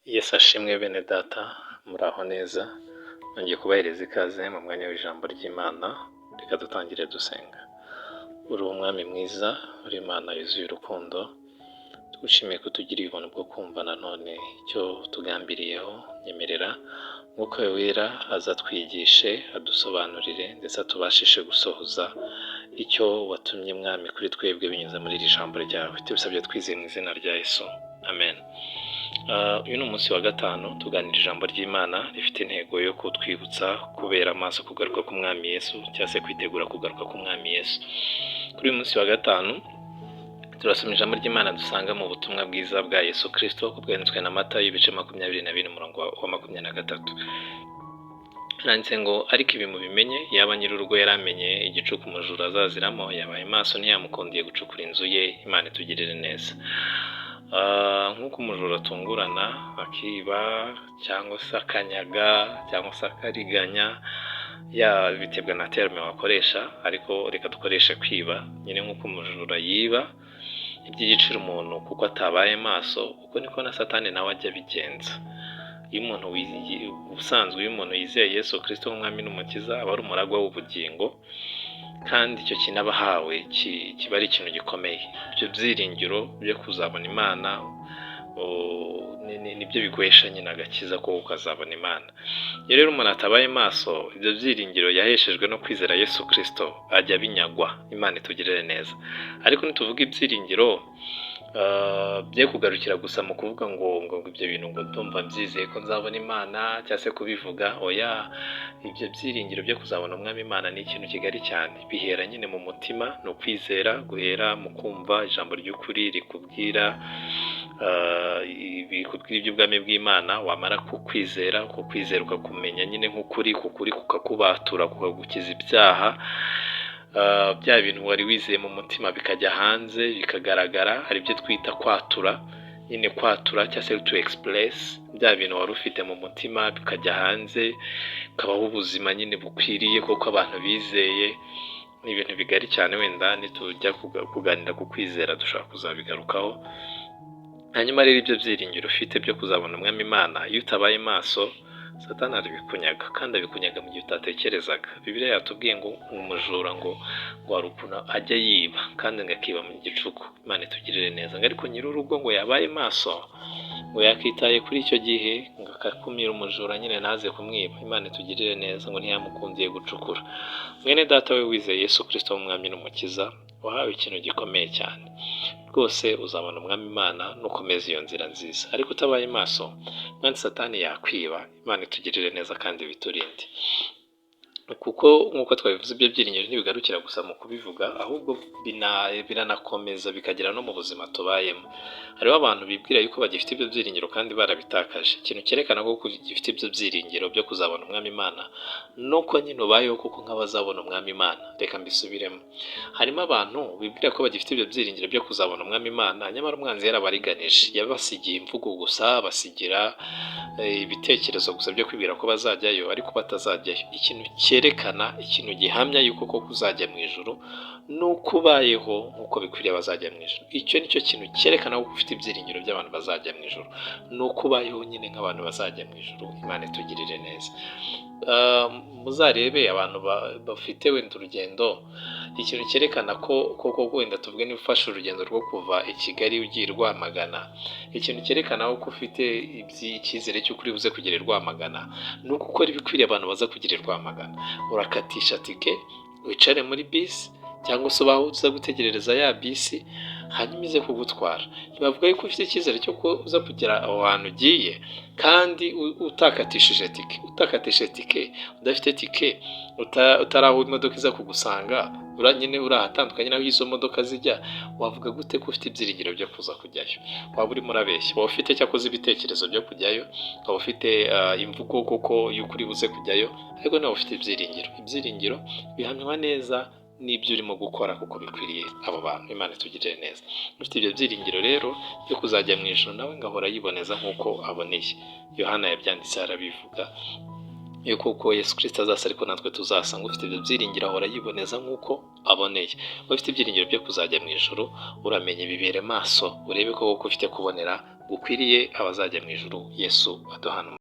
Yesu ashimwe bene data, muraho neza, nongeye kubahereza ikaze mu mwanya w'ijambo ry'Imana, reka dutangire dusenga. Uri umwami mwiza, uri Imana yuzuye urukundo, tugushimiye ko utugiriye ubuntu bwo kumva nanone icyo tugambiriyeho, nyemerera Mwuka Wera azatwigishe, adusobanurire ndetse atubashishe gusohoza icyo watumye, Mwami, kuri twebwe binyuze muri iri jambo ryawe. Tubisabye twizeye mu izina rya Yesu, amen. Uyu ni umunsi wa gatanu tuganira ijambo ry'Imana rifite intego yo kutwibutsa kubera amaso kugaruka k'Umwami Yesu, cyangwa se kwitegura kugaruka k'Umwami Yesu. Kuri uyu munsi wa gatanu turasoma ijambo ry'Imana dusanga mu butumwa bwiza bwa Yesu Kristo uko bwanditswe na Matayo, ibice 24, umurongo wa 23. Handitse ngo: "Ariko ibi mubimenye, yaba nyir'urugo yaramenye igicuku umujura azaziramo, yabaye maso ntiyamukundiye gucukura inzu ye." Imana itugirire neza. Nk'uko umujura atungurana akiba, cyangwa se akanyaga, cyangwa se akariganya, ya biterwa na terme wakoresha, ariko reka dukoreshe kwiba nyine. Nk'uko umujura yiba iby'igiciro umuntu kuko atabaye maso, uko niko na Satani nawe ajya abigenza. Iyo umuntu, ubusanzwe iyo umuntu yizeye Yesu Kristo nk'umwami n'umukiza, aba ari umuragwa w'ubugingo, kandi icyo kintu aba ahawe kiba ari ikintu gikomeye. Ibyo byiringiro byo kuzabona Imana nibyo biguhesha nyine agakiza ko ukazabona Imana. Iyo rero umuntu atabaye maso, ibyo byiringiro yaheshejwe no kwizera Yesu Kristo ajya binyagwa. Imana itugirire neza. Ariko nituvuga ibyiringiro, bye kugarukira gusa mu kuvuga ngo ibyo bintu, ngo ndumva mbyizeye ko nzabona Imana, cyangwa se kubivuga. Oya, ibyo byiringiro byo kuzabona Umwami Imana ni ikintu kigari cyane. Bihera nyine mu mutima, ni ukwizera guhera mu kumva ijambo ry'ukuri rikubwira iby'ubwami bw'Imana. Wamara kukwizera, kukwizera ukakumenya nyine nk'ukuri, kukuri kukakubatura, kukagukiza ibyaha. Bya bintu wari wizeye mu mutima bikajya hanze, bikagaragara. Hari ibyo twita kwatura nyine, kwatura cyangwa se to express bya bintu wari ufite mu mutima, bikajya hanze, ukabaho ubuzima nyine bukwiriye kuko abantu bizeye. Ni ibintu bigari cyane, wenda nitujya kuganira ku kwizera dushobora kuzabigarukaho. Hanyuma rero ibyo byiringiro ufite byo kuzabona Umwami Imana, iyo utabaye maso, Satani arabikunyaga, kandi abikunyaga mu gihe utatekerezaga. Bibiliya yatubwiye ngo umujura ngo hari ukuntu ajya yiba, kandi ngo akiba mu gicuku. Imana itugirire neza. Ngo ariko nyir'urugo ngo yabaye maso, ngo yakitaye kuri icyo gihe, ngo akakumira umujura nyine ntaze kumwiba. Imana itugirire neza. Ngo ntiyamukundiye gucukura. Mwene data we wizeye Yesu Kristo w'umwami n'umukiza, wahawe ikintu gikomeye cyane rwose. Uzabona Umwami Imana nukomeza iyo nzira nziza. Ariko utabaye maso, mwene Satani yakwiba. Imana itugirire neza kandi biturinde, kuko nk'uko twabivuze, ibyo byiringiro ntibigarukira gusa mu kubivuga, ahubwo biranakomeza bikagera no mu buzima tubayemo. Hariho abantu bibwira yuko bagifite ibyo byiringiro kandi barabitakaje. Ikintu cyerekana ko gifite ibyo byiringiro byo kuzabona Umwami Imana nuko nyine ubayeho kuko nk'abazabona Umwami Imana. Reka mbisubiremo: harimo abantu bibwira ko bagifite ibyo byiringiro byo kuzabona Umwami Imana, nyamara umwanzi yarabariganije, yabasigiye imvugo gusa, basigira ibitekerezo gusa byo kwibwira ko bazajyayo ariko batazajyayo. Ikintu cyerekana, ikintu gihamya yuko koko uzajya mu ijuru, ni uko ubayeho nk'uko bikwiriye abazajya mu ijuru. Icyo ni cyo kintu cyerekana ko ufite ibyiringiro by'abantu bazajya mu ijuru, ni uko ubayeho nyine nk'abantu bazajya mu ijuru. Imana itugirire neza. Muzarebe abantu bafite wenda urugendo. Ikintu cyerekana ko koko, wenda tuvuge niba ufashe urugendo rwo kuva i Kigali ugiye i Rwamagana, ikintu cyerekana ko ufite icyizere cy'uko uri buze kugera i Rwamagana ni uko ukora ibikwiriye abantu baza kugera i Rwamagana. Urakatisha tike, wicare muri bisi, cyangwa se ubaho uza gutegerereza ya bisi, hanyuma ize kugutwara. Ntibavuga yuko ufite icyizere cy'uko uza kugera aho hantu ugiye kandi utakatishije tike, utakatishije tike, udafite tike, utari aho imodoka iza kugusanga, nyine uri ahatandukanye n'aho izo modoka zijya, wavuga gute ko ufite ibyiringiro byo kuza kujyayo? Waba urimo urabeshya. Waba ufite cyakoze ibitekerezo byo kujyayo, ukaba ufite imvugo koko y'uko uri buze kujyayo, ariko ntiwaba ufite ibyiringiro. Ibyiringiro bihamywa neza n'ibyo urimo gukora kuko bikwiriye abo bantu. Imana itugirire neza. Ufite ibyo byiringiro rero byo kuzajya mu ijuru, nawe ngahora yiboneza nk'uko aboneye. Yohana yabyanditse, arabivuga yuko uko Yesu Kirisito azasa ariko natwe tuzasa. Ngo ufite ibyo byiringiro ahora yiboneza nk'uko aboneye. Ufite ibyiringiro byo kuzajya mu ijuru, uramenye bibere maso, urebe ko koko ufite kubonera. Gukwiriye abazajya mu ijuru. Yesu aduhana.